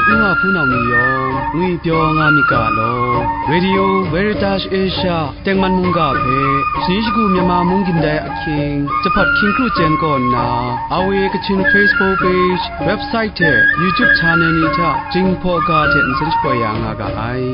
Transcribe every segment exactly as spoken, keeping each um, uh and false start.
Nu wa hpunau ni yawng ngwipyaw nga myit ga law, Radio Veritas Asia tengman mungga hpe, shani shagu Myanmar mung gindai ahkying, jahpawt hkying kru chyen kaw nna, R V A Kachin Facebook page, website hte YouTube channel ni hta Jinghpaw ga hte nsen shapoi ya nga ga ai.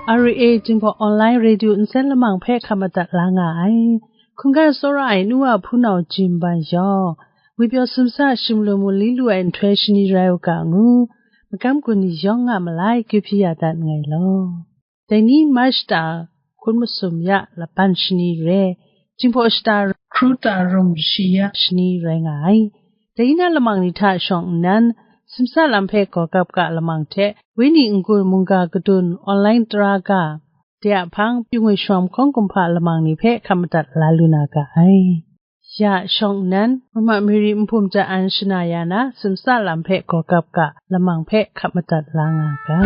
R A Jinghpaw Online Radio nsen lamang hpe hkap madat la nga ai. Hkungga tsawra ai nu wa hpunau Jim Ban yawng, ngwipyaw simsa shim lu mu li lu ai nhtoi shani rai u ga ngu, magam gun ni yawng nga malai, kyu hpyi ya dat nngai law. Dai ni March shata hkun masum ya laban shani re, Jinghpaw shata hkru ta rum shi ya shani rai nga ai. Dai na lamang ni hta shawng nnan, simsa lam hpe gaw gap ga lamang hte, Wenyi n-gun mungga kadun online tara ga, de a hpang, pyi ngoi shawm hkawng kumhpa lamang ni hpe hkap madat la lu na ga ai. Ya shawng nnan, Mama Mary Nhpum Jat An shana ya na, simsa lam hpe gaw gap ga lamang hpe hkap madat la nga ga.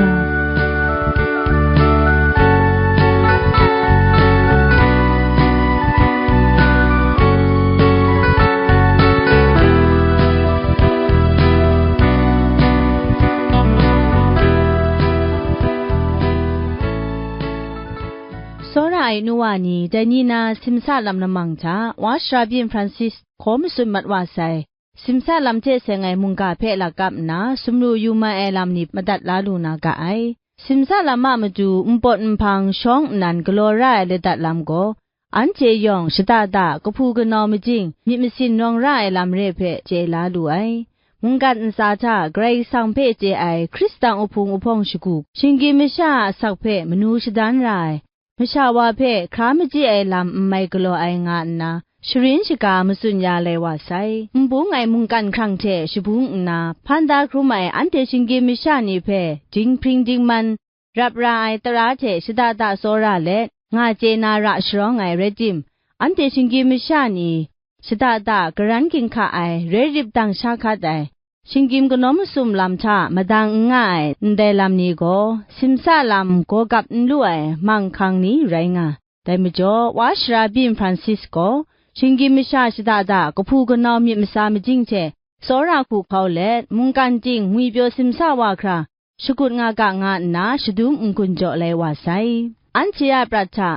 Tsawra ai nu wa ni, dai ni na simsa lam lamang hta, Wa shara byin Francis hkaw matsun mat wa sai. Simsa lam hte seng ai mungga hpe lakap nna, sumru yu mai ai lam ni madat la lu na ga ai. Simsa lam a matu npawt nhpang shawng nnan galaw ra ai ladat lam gaw, anhte yawng shada da, kahpu kanau majing, myit masin rawng ra ai lam re hpe chye la lu ai. Mungkan ntsa hta Karai Kasang hpe chye ai Hkristan uhpung uhpawng shagu, shinggyim masha a asak hpe manu shadan ra ai, masha wa hpe hkra machyi ai lam n mai galaw ai nga nna, sharin shaga matsun ya lai wa sai. N bung ai mungkan hkrang hte shabung nna, hpan da hkrum ai anhte shinggyim masha ni hpe dinghpring dingman, rap ra ai tara hte shada da tsawra let, nga chye na ra sharawng ai rai tim, anhte shinggyim masha ni shada da karan ginhka ai, rai rip dang sha hkat ai, shinggyim kanawn masum lam hta madang n nga ai ndai lam ni gaw, simsa lam gaw gap n lu ai manghkang ni rai nga. Dai majaw, Wa shara byin Francis gaw, shinggyim masha shada da kahpu kanau myit masa majing hte tsawra hku hkau let, mungkan ting ngwipyaw simsa wa hkra shakut nga ga nga nna, shadum n-gun jaw lai wa sai. Anhte a prat hta,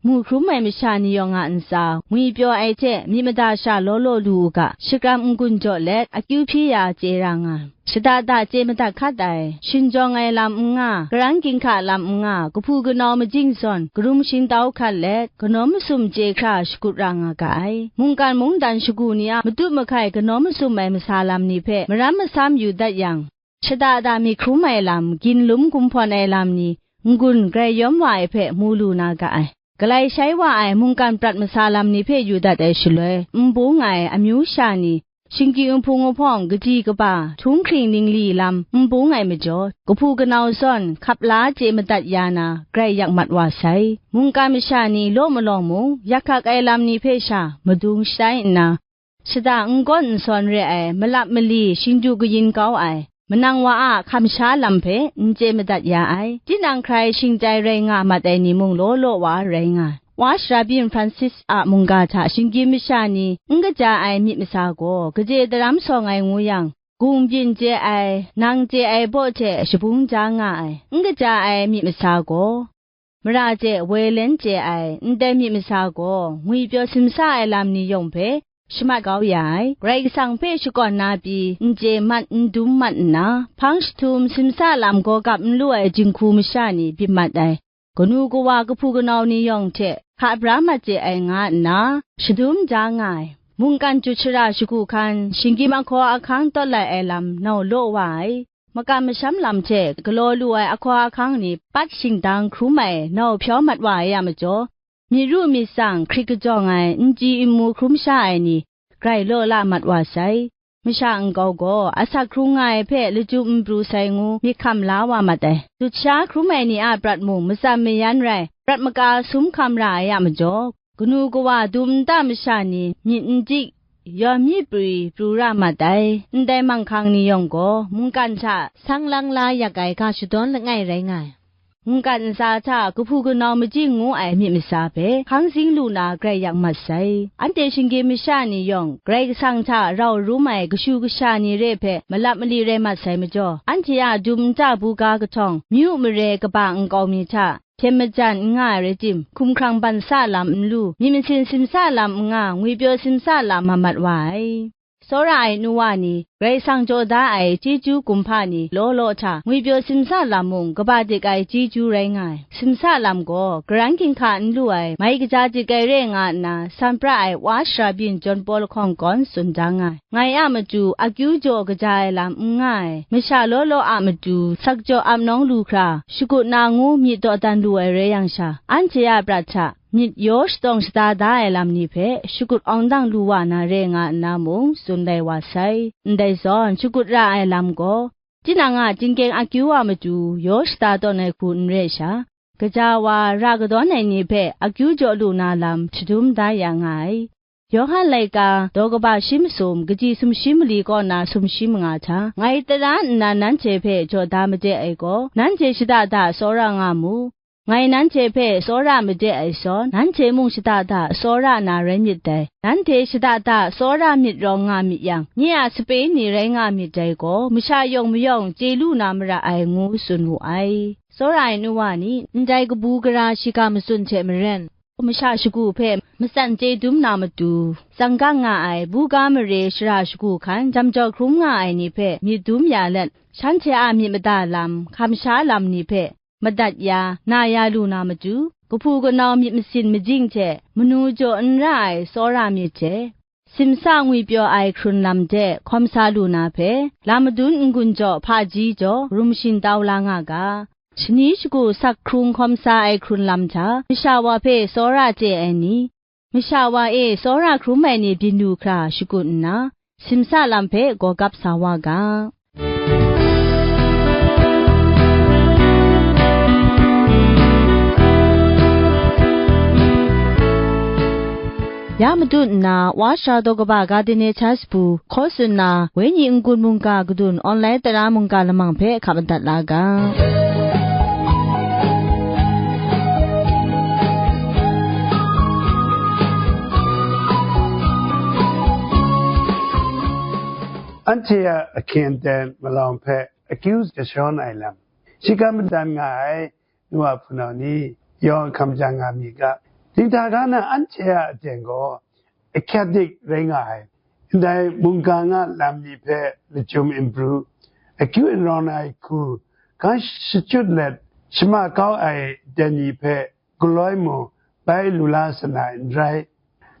mu hkrum ai masha ni yawng a ntsa, ngwipyaw ai hte myit mada sha law law lu u ga, shakram n-gun jaw let, akyu hpyi ya chye ra nga. Shada da chye madat hkat ai, shinjawng ai lam n nga, karan ginhka lam n nga, kahpu kanau majing zawn, karum shingtau hkat let, kanawn masum chye hkra shakut ra nga ga ai. Mungkan mungdan shagu ni a matut mahkai kanawn masum ai masa lam ni hpe maram masam yu dat yang, shada da myit hkrum ai lam, ginlum gumhpawn ai lam ni n-gun grai yawm wa ai hpe mu lu na ga ai. Galai shai wa ai mungkan prat masa lam ni hpe yu dat ai shaloi, n bung ai amyu sha ni, shinggyim nhpung nhpawng, kaji kaba, htunghkring ningli lam n bung ai majaw, kahpu kanau zawn hkap la chye madat ya na, grai yak mat wa sai. Mungkan masha ni law malawng mung, yak hkak ai lam ni hpe sha madung shatai nna, shada n gawn n sawn re ai, malap mali, shingdu kayin kau ai, manang wa a hkamsha lam hpe n chye madat ya ai, tinang hkrai shingchai rai nga mat ai ni mung law law wa rai nga ai. Wa shara byin Francis a mungga hta shinggyim masha ni n kaja ai myit masa gaw, kaje daram sawng ai ngu yang, gung byin chye ai, nang chye ai baw hte shabung ja nga ai, n kaja ai myit masa gaw, mara hte woi len chye ai ndai myit masa gaw, ngwipyaw simsa ai lam ni yawng hpe shamat kau ya ai. Karai Kasang hpe shakawn na pyi, n chye mat, n dum mat nna, hpang jahtum simsa lam gaw gap n lu ai jinghku masha ni byin mat ai. Kanu kawa kahpu kanau ni yawng hte hka bra mat chye ai nga nna, shadum ja nga ai. Mungkan chyut shara shagu hkan, shinggyim ahkaw ahkang tawt lai ai lam nau law wa ai. Makam masham lam hte galaw lu ai ahkaw ahkang ni pat shingdang hkrum ai nau hpyaw mat wa ai a majaw, myit ru myit tsang hkrit kajawng ai, n chyi n mu hkrum sha ai ni grai law la mat wa sai. Masha nkau gaw asak hkrung nga ai hpe lachyum n pru sai ngu myit hkam la wa mat ai. Lut sha hkrum ai ni a prat mung matsam mayan rai, prat maka sum hkam ra ai a majaw, kanu kawa dum nta masha ni myit n dik, yawn myit pri pru ra mat ai. Ndai manghkang ni yawng gaw mungkan hta sang lang la yak ai ga shadawn langai rai nga ai. Mungkan ntsa hta kahpu kanau majing ngu ai myit masa hpe hkang zing lu na grai yak mat sai. Anhte shinggyim masha ni yawng Karai Kasang hta rau rum ai kashu kasha ni re hpe malap mali rai mat sai majaw, anhte a dum nta buga kahtawng, myu mare kaba nkau mi hta hpyen majan n nga ai rai tim, hkumhkrang ban sa lam n lu, myit masin simsa lam n nga, ngwipyaw simsa lam mat mat wa ai. Tsawra ai nu wa ni, Karai Kasang jaw da ai chyeju kumhpa ni law law hta ngwipyaw simsa lam mung kaba dik ai chyeju rai nga ai. Simsa lam gaw karan ginhka n lu ai, mai kaja dik ai re nga nna, san pra ai wa shara byin John Paul lahkawng gawn tsun da nga ai. Ngai a matu akyu jaw kaja ai lam n nga ai, masha law law a matu sakjaw ap nawng lu hkra, shakut na ngu myit dawdan lu ai rai yang sha, anhte a prat hta myit yaw shatawng shada da ai lam ni hpe shakut awng dang lu wa na re nga nna mung tsun lai wa sai. Ndai zawn, shakut ra ai lam gaw, tinang a chyingkeng akyu a matu yaw shada tawn ai hku n re sha, gaja wa ra kadawn ai ni hpe akyu jaw lu na lam shadum da ya nga ai. Yawhan laika daw kaba shi masum, kaji sumshi mali kaw na sumshi manga hta, ngai tara nna nanhte hpe jaw da made ai gaw, nanhte shada da tsawra nga mu. Ngai nanhte hpe tsawra made ai zawn, nanhte mung shada da tsawra na rai myit dai. Nanhte shada da tsawra myit rawng nga myit yang, nye a sape ni rai nga myit dai gaw, masha yawng mayawng chye lu na mara ai, ngu tsun wu ai. Tsawra ai nu wa ni, ndai kabu gara shiga matsun hte maren, masha shagu hpe matsan chye dum na matu, tsang gang nga ai, buga mare shara shagu hkan jam jau hkrum nga ai ni hpe myit dum ya let, shanhte a myit mada lam, hkam sha lam ni hpe madat ya, na ya lu na matu, kahpu kanau myit masin majing hte manu jaw n ra ai tsawra myit hte, simsa ngwipyaw ai hkrun lam de hkawm sa lu na hpe, lam madun n-gun jaw hpaji jaw rum shin tau la nga ga, shani shagu sak hkrung hkawm sa ai hkrun lam hta, masha wa hpe tsawra chye ai ni, masha wa e tsawra hkrum ai ni byin lu hkra shakut nna, simsa lam hpe gaw gap sa wa ga. Ya matut nna, wa sha daw kaba ga de ne hta shabu hkaw tsun na, wenyi n-gun mungga kadun online tara mungga lamang hpe hkap madat la ga. Anhte a ahkyen ten malawng hpe akyu jashawn ai lam, shi hkam madan nga ai nu a hpunau ni, yawng hkam jang nga mi ga. Dinghta ga na anhte a aten gaw ahkyat dik rai nga ai. Ndai mungga nga lam ni hpe lachyum n pru, akyu n rawn ai hku, hkan shachyut let, shama kau ai aten ni hpe galoi mung bai lu la sa na n rai.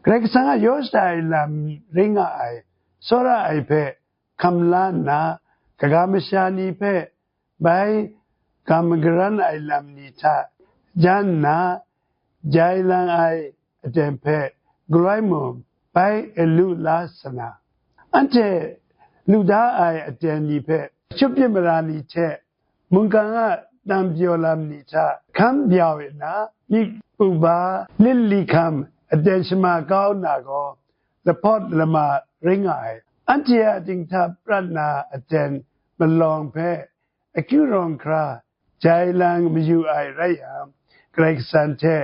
Karai Kasang a yaw shada ai lam rai nga ai, tsawra ai hpe hkam la nna, kaga masha ni hpe bai ga magaran ai lam ni hta jan nna, jai lang ai aten hpe galoi mung bai e lu la sa na, anhte lu da ai aten ni hpe shut pyi mara ni hte mungkan a tam pyaw lam ni hta hkam bya we nna, myit pu ba lit li hkam aten shama kau na gaw, lahpawt lama rai nga ai. Anhte a dinghta prat na aten malawng hpe akyu rawng hkra jai lang mayu ai rai yang, Karai Kasang hte,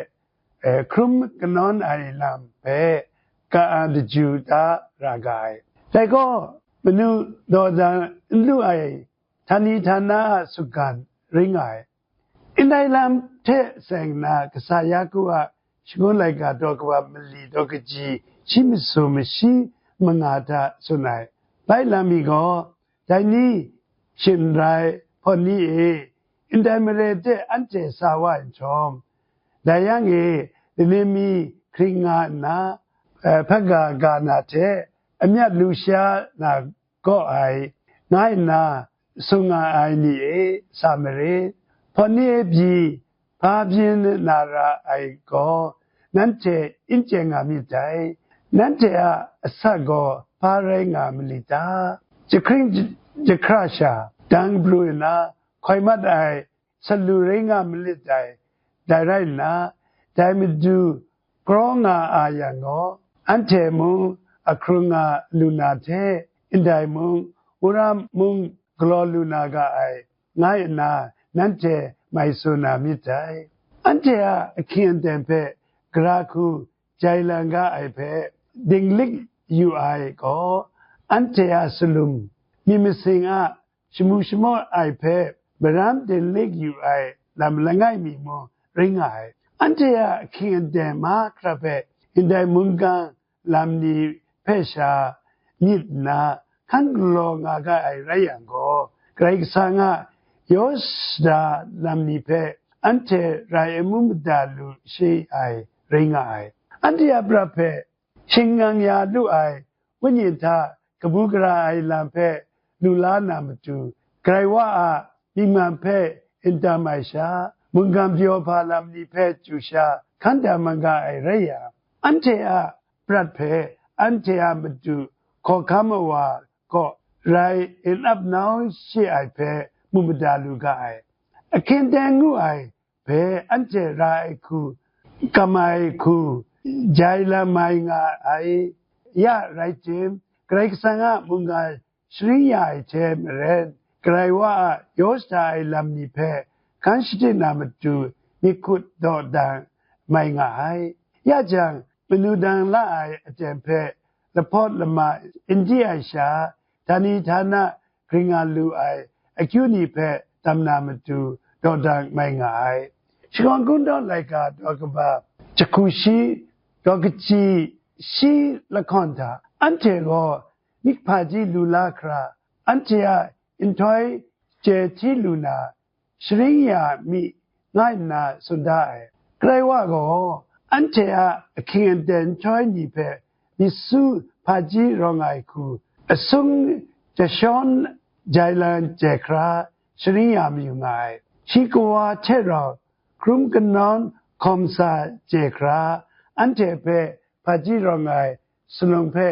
eh, hkrum kanawn ai lam hpe ka-ang daju da ra ga ai. Dai gaw, manu dawdan n lu ai htani htana a sutgan rai nga ai. Ndai lam hte seng na kasa Yaku a shangun laika daw kaba mali daw kaji shi masum mashi manga hta tsun ai. Bai lam mi gaw, dai ni, shim n rai, hpawt ni e, ndai mare de anhte sa wa ai nhtawm, dai yang e, laning mi hkring nga nna, eh, hpaga ga na hte amyat lu sha na gaw ai, nga nna tsun nga ai ni e, sa marit, hpawt ni e pyi, hpa byin na ra ai gaw, nanhte n chye nga myit dai. Nanhte a asak gaw hpa rai nga ma li ta? Jahkring jahkra sha dang pru nna hkoi mat ai salu rai nga ma lit dai. Dai rai nna, dai Madu kraw nga a yang gaw, anhte mung ahkrung nga lu na hte, ndai mung, wora mung galaw lu na ga ai, ngai nna nanhte mai tsun na myit dai. Anhte a ahkying aten hpe gara hku jai lang ga ai hpe dinglik yu ai gaw, anhte a salum, myit masin a shamu shamat ai hpe maram dinglik yu ai lam langai mi mung rai nga ai. Anhte a ahkying aten mahkra hpe ndai mungkan lam ni hpe sha myit nna hkan galaw nga ga ai rai yang gaw, Karai Kasang a yaw shada lam ni hpe anhte rai amu mada lu shi ai rai nga ai. Anhte a prat hpe shingnang ya lu ai wenyi hta kabu gara ai lam hpe lu la na matu, Karai Wa a myit man hpe n tam ai sha, mungkan pyaw hpa lam ni hpe chyu sha hkan tam man ga ai rai yang, anhte a prat hpe anhte a matu hkawhkam awa kaw rai n ap nau she ai hpe mu mada lu ga ai. Ahkying aten ngu ai hpe anhte ra ai hku, kam ai hku, jai lam mai nga ai. Ya rai tim, Karai Kasang a mungga sharin ya ai hte maren, Karai Wa a yaw shada ai lam ni hpe hkan shading na matu myit hkut dawdan mai nga ai. Ya jang, manu dang la ai aten hpe lahpawt lama n di ai sha, htani htana gring nga lu ai akyu ni hpe tam na matu dawdan mai nga ai. Shakawn Kungdawn laika daw kaba jahku shi, daw kaji shi lahkawng hta, anhte gaw myit hpaji lu la hkra, anhte a nhtoi chye hti lu na, sharin ya mi, nga nna tsun da ai. Karai Wa gaw anhte a ahkying aten nhtoi ni hpe myit su hpaji rawng ai hku, asung jashawn jai lan chye hkra sharin ya mayu nga ai. Shi kawa hte rau hkrum kanawn hkawm sa chye hkra, anhte hpe hpaji rawng ai salum hpe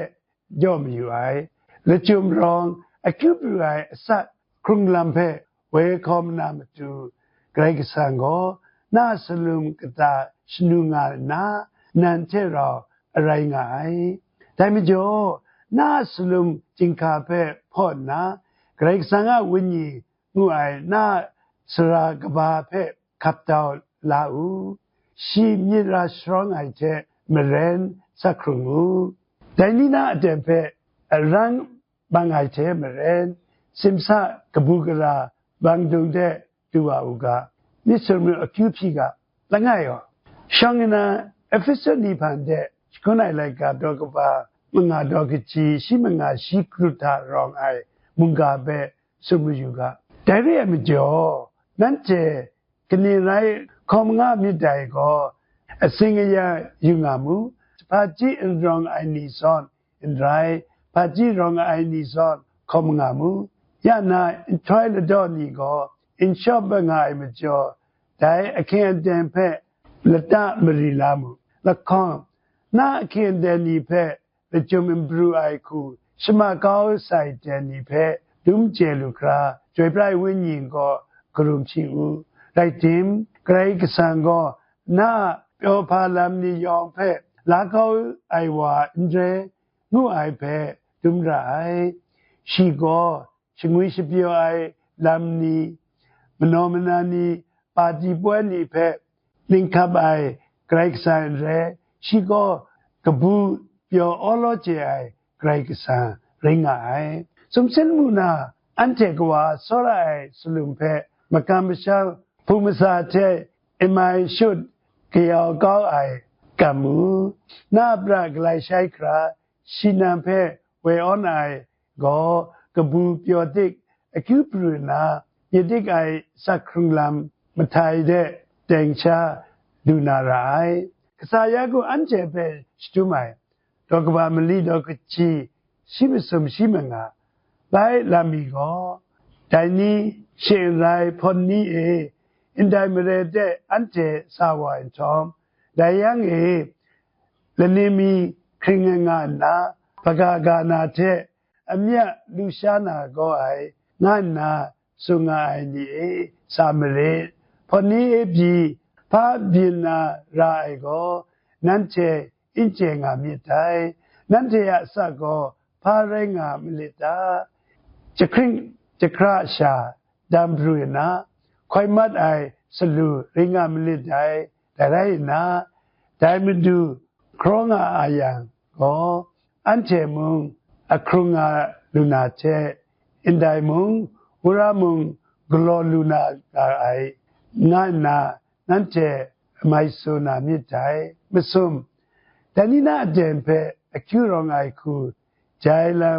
jaw mayu ai. Lachyum rawng akyu pru ai asak hkrung lam hpe woi hkawm na matu, Karai Kasang gaw na a salum kata shanu nga nna, nan hte rau arai nga ai. Dai majaw, na a salum chyinghka hpe hpaw nna, Karai Kasang a Wenyi ngu ai na a sara kaba hpe hkap tau la u. Shi myit ra sharawng ai hte maren sa hkrung u. Dai ni na aten hpe arang bang ai hte maren, simsa kabu gara bang dung de du wa u ga, myit sumru akyu hpyi ga, langai gaw. Shawng nna Efesu ni hpan de shagun ai laika daw kaba manga daw kaji shi manga shi kru hta rawng ai mungga hpe tsun mayu ga. Dai re ai majaw, nanhte kaning rai hkawm nga myit dai gaw, atsing aya yu nga mu, hpaji n rawng ai ni zawn n rai, hpaji rawng ai ni zawn hkawm nga mu. Ya na nhtoi ladaw ni gaw n shawp nga ai majaw, dai ahkying aten hpe lata mari la mu. Lahkawng, na ahkying aten ni hpe lachyum n pru ai hku, shama kau sai ten ni hpe dum chye lu hkra, Chyoi pra ai Wenyi gaw karum hpyi u. Rai tim, Karai Kasang gaw na a pyaw hpa lam ni yawng hpe la kau ai wa n re, ngu ai hpe dum ra ai. Shi gaw shangwi shapyaw ai lam ni, manaw mana ni, pati poi ni hpe ninghkap ai Karai Kasang n rai, shi gaw kabu pyaw awlaw chye ai Karai Kasang rai nga ai. Sumsing mu na, anhte kawa tsawra ai salum hpe makam masham hpung masa hte n mai shut kayau kau ai kam mu. Na a pra galai shai hkra, shi nan hpe woi awn ai gaw, kabu pyaw dik akyu pru nna, myit dik ai sak hkrung lam mahtai de teng sha du na ra ai. Kasa ya gaw anhte hpe shadum ai, daw kaba mali daw kaji shi masum shi manga bai lam mi gaw, dai ni, shing n rai hpawn ni e, ndai mare de anhte sa wa nhtawm, dai yang e, laning mi hkring nga nna, hpaga ga na hte amya lu sha na gaw ai, nga nna tsun nga ai ni e, sa marit. Hpawn ni e pyi, hpa byin na ra ai gaw, nanhte n chye nga myit dai. nanhte a asak gaw hpa rai nga malit ta? Jahkring jahkra sha dam pru nna, hkoi mat ai salu ring nga malit dai. Dai rai nna, dai Madu hkraw nga a yang gaw, anhte mung ahkrung nga lu na hte, ndai mung, wora mung galaw lu na ga ai, nga nna nanhte mai tsun na myit dai. Masum, dai ni na aten hpe akyu rawng ai hku jai la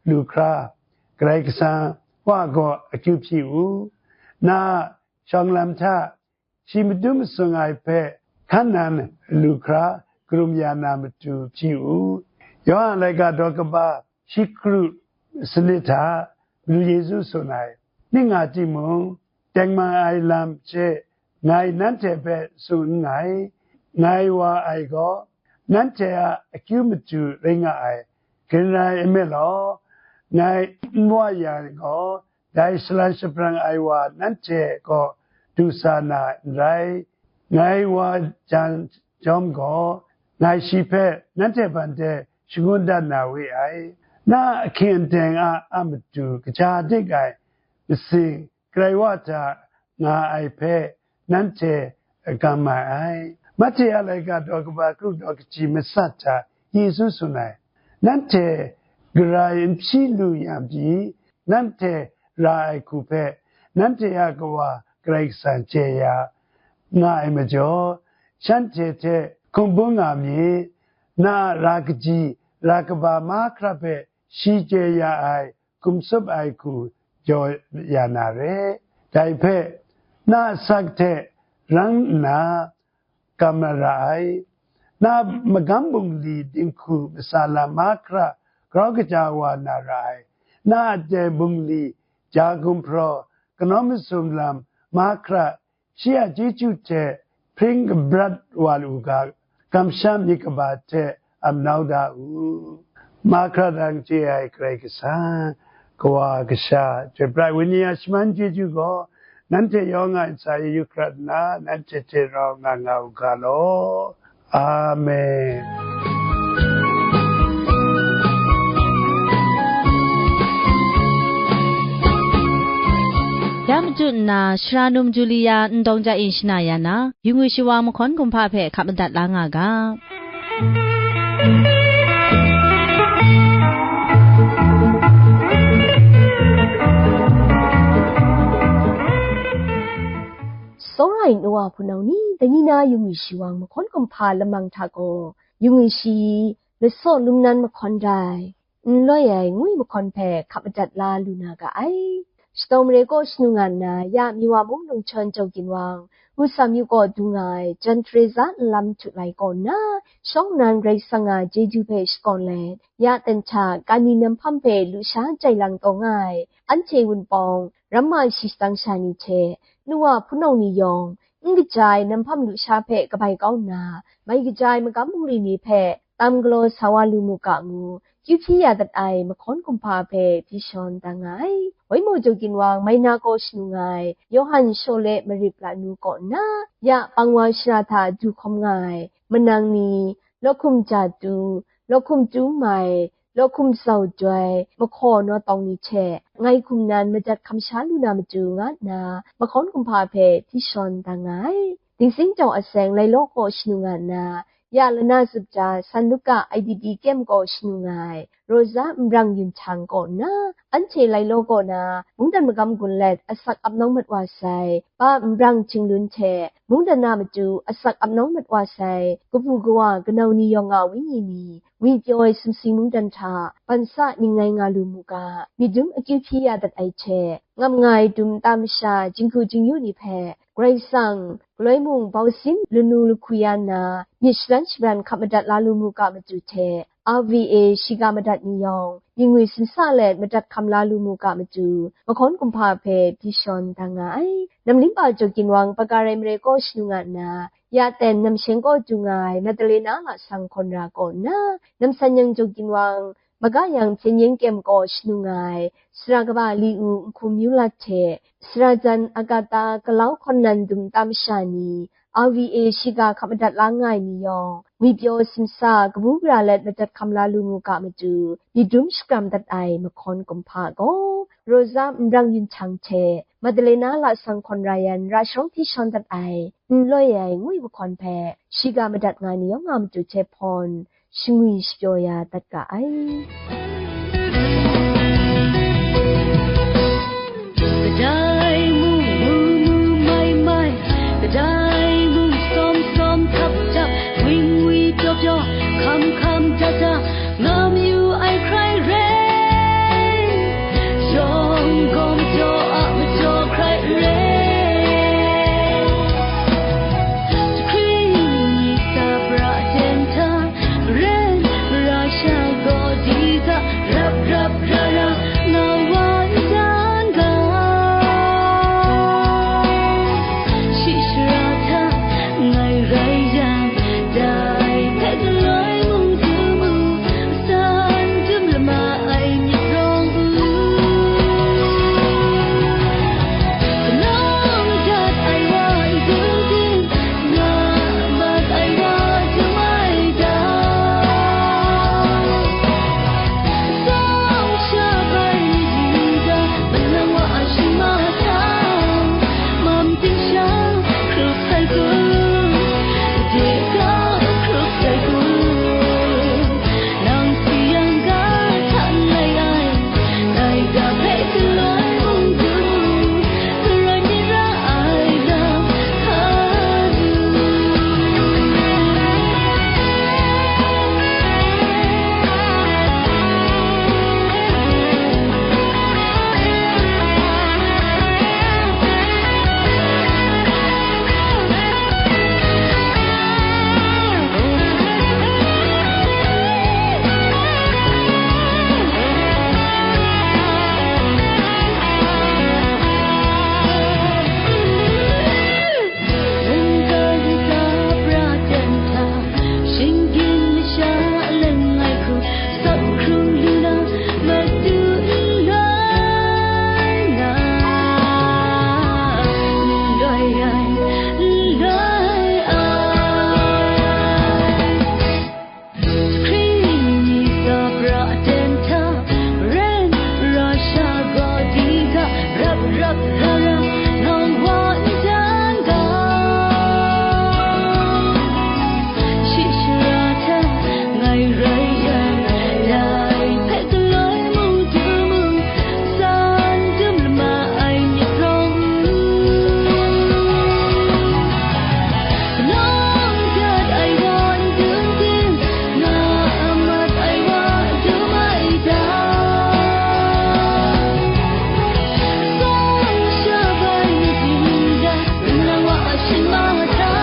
lu hkra, Karai Kasang Wa gaw akyu hpyi u. Na shawng lam hta shi madun masung ai hpe hkan nan lu hkra, karum ya na matu hpyi u. Yawhan laika daw kaba shi kru sanit hta Madu Yesu tsun ai, ning nga timung, tengman ai lam hte ngai nanhte hpe tsun nngai. Ngai wa ai gaw, nanhte a akyu matu rai nga ai. Kaning rai nme law, ngai n wa yang gaw, dai shalan shabrang ai wa nanhte kaw du sa na n rai. Ngai wa jan jawm gaw, ngai shi hpe nanhte hpang de shangun dat na we ai. Na ahkying aten a a matu kaja dik ai masing Karai Wa hta nga ai hpe nanhte gam mai ai. Mahte a laika daw kaba kru daw kaji matsat hta Yesu tsun ai, nanhte garai n hpyi lu yang pyi, nanhte ra ai hku hpe nanhte a Kawa Karai Kasang chye ya nga ai majaw, shanhte hte hkum bung nga myit. Na a ra kaji, ra kaba mahkra hpe shi chye ya ai, hkum tsup ai hku jaw ya na re. Dai hpe, na asak hte rang nna gam na ra ai. Na magam bungli dinghku masa lam mahkra grau kaja wa na ra ai. Na aten bungli ja gumhpraw, kanawn masum lam mahkra, shi a chyeju hte hpring kabrat wa lu ga, kamsham myit kaba hte ap nau da u. Mahkra dang chye ai Karai Kasang, Kawa Kasha, Chyoi Pra Wenyi a shaman chyeju gaw, nanhte yawng a ntsa e yu hkrat nna, nanhte hte rau nga nga u ga law. Amen. Ya matu nna, Shara Num Julia Ndawng Ja E shana ya na, yu ngwi shawa mahkawn kumhpa hpe hkap madat la nga ga. Tsawra ai nu wa hpunau ni, dai ni na yu ngwi shi wang mahkawn kumhpa lamang hta gaw, yu ngwi shi lasaw lum nan mahkawn dai, n loi ai ngwi mahkawn hpe hkap madat la lu na ga ai. Shadaw mare kaw shanu nga nna, ya Miwa mung lungchawn Jau Ginwang, Ngu Sam Yu kaw du nga ai, Jan Teresa nlam htu lai kaw nna, shawng nnan Karai Kasang a chyeju hpe shakawn let, ya ten hta Kani Nam Hpam hpe lusha jai lang taw nga ai, anhte Wunpawng, ramma shi shadang sha ni hte, nu wa hpunau ni yawng, n kaja ai Nam Hpam lusha hpe kabai kau nna, mai kaja ai magam bungli ni hpe tam galaw sa wa lu mu ga ngu, kyu hpyi ya dat ai mahkawn kumhpa hpe hpyi shawn da nga ai. Waimaw Jau Ginwang, mai na kaw shanu nga ai, Yawhan Shawle Marip Lanu kaw nna, ya Pangwa Shara hta du hkawm nga ai, manang ni, Lawhkum Ja Tu, Lawhkum Tu Mai, Lawhkum Zau Joi, Mahkaw Naw Tawng ni hte, ngai hkum nan madat hkam sha lu na matu, nga nna, mahkawn kumhpa hpe hpyi shawn da nga ai. Dingsing Jau Aseng, Lailaw kaw shanu nga nna, ya Lana Zup Ja, San Luka I D P Kem kaw shanu nga ai, Rosa Nbrang Yun Htang kaw nna, anhte Lailaw kaw na, mungdan magam gun let asak ap nawng mat wa sai, Pa Nbrang Htinglun hte, mungdan na matu asak ap nawng mat wa sai, kabu kawa kanau ni yawng a wenyi ni, ngwi pyaw ai sumsing mungdan hta, ban sa ning ngai nga lu mu ga, myit dum akyu hpyi ya dat ai hte, ngam nga ai dum nta masha, jinghku jingyu ni hpe, Karai Kasang, galoi mung bau sin lanu lahku ya nna, myit shalan shabran hkap madat la lu mu ga matu hte, R V A shiga madat ni yawng, myit ngwi sin sa let madat hkam la lu mu ga matu, mahkawn kumhpa hpe hpyi shawn da nga ai. Namlimpa Jau Ginwang, Pagarai Mare kaw shanu nga nna, ya ten Namsheng kaw du nga ai, Madalena Lasang Hkawn Ra kaw nna, Namsan Yang Jau Ginwang, Maga Yang Hpyen Yen Kem kaw shanu nga ai, Sara kaba Li U Nhkum Myu Lat hte, Sara jan Agata Galau Hkawn Nan dum nta masha ni, R V A shiga hkap madat la nga ai ni yawng, ngwipyaw simsa kabu gara let madat hkam la lu mu ga matu, myit dum shakram dat ai mahkawn kumhpa gaw, Rosa Nrang Yun Hkyang hte Madalena Lasang Hkawn Rayan ra sharawng hte shawn dat ai n loi ai ngwi mahkawn hpe shiga madat nga ai ni yawng a matu hte hpawn, shangwi shapyaw ya dat ga ai. Kadai mung mu mu mai mai, kadai mung sawm sawm htap htap, wing wi pyaw pyaw, hkam hkam ja ja, nga mayu ai hkrai re, shawng gawm jaw a majaw hkrai re. Jahkring ni sa pra jen hta, maren mara sha gaw di ga, rap rap ra ra, nga wa n dan ga. Shi shara hta ngai rai yang, dai hpe galoi mung du mu, san dum lama ai myit rawng u. Kanang dat ai wa n dum ting, nga mat ai wa dum ai ta. Tsawm sha bai ni ting ta, malang wa a shing ma ta, mam ting sha hkrup sai kun, de ga hkrup sai kun. Nang si yang ga htan lai ai, dai ga hpe galoi mung du, galoi mi ra ai lam hka du. Mungga ntsa pra jan hta, shinggyim masha leng ai hku, tsap hkrung lu na matu n loi nga, n loi ai, n loi ai. Jahkring ni sa pra aten hta, maren mara sha gaw di ga, rap rap ra ra, nang wa n dan ga. Shi shara hta ngai rai yang, dai hpe galoi mung du mu, san dum lama ai myit rawng u. Kanang dat ai wa n dum ting, nga a mat ai wa dum ai ta. Tsawm sha bai ni ting da, nang wa a shing ma ta,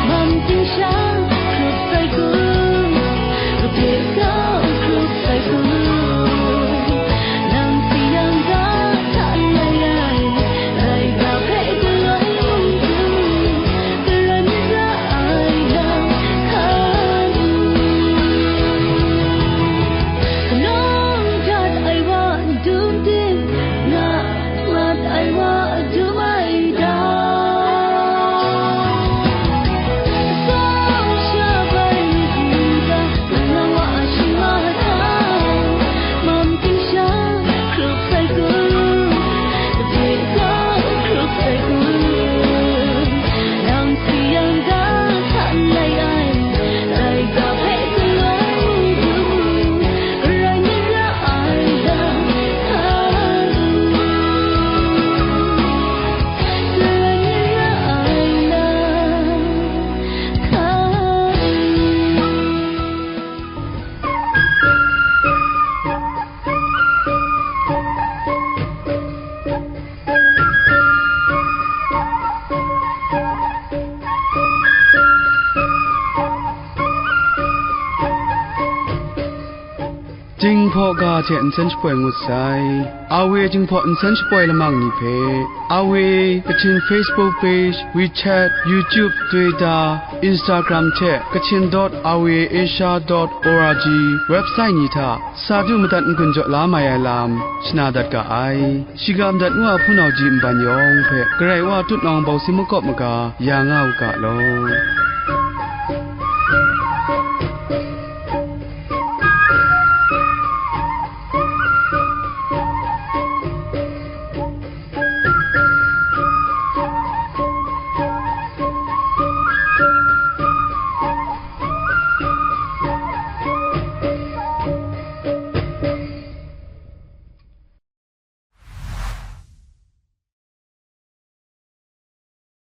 mam ting sha hkrup sai kun, kabe kau hkrup sai kun. Nang si yang ga htan lai ai, dai ga hpe galoi mung du, gara mi ra ai lam hka du. Kanang dat ai wa n dum ting, nga mat ai wa dum ai ta. Tsawm sha bai ni ting da, nang wa a shing ma ta, mam ting sha hkrup sai kun, kabe kau hkrup sai kun. Nang si yang ga htan lai ai, dai ga hpe galoi mung du, gara mi ra ai lam hka du. Gara mi ra ai lam hka du. Jinghpaw ga hte nsen shapoi ngut sai. Awe Jinghpaw nsen shapoi lamang ni hpe, Awe Kachin Facebook page, WeChat, YouTube, Twitter, Instagram hte Kachin dot awe asia dot org website ni hta sa du madat n-gun jaw la mai ai lam shana dat ga ai. Shiga madat ngu a hpunau ji nban yawng hpe Karai Wa tutnawng bawsi makawp maga ya nga u ga law.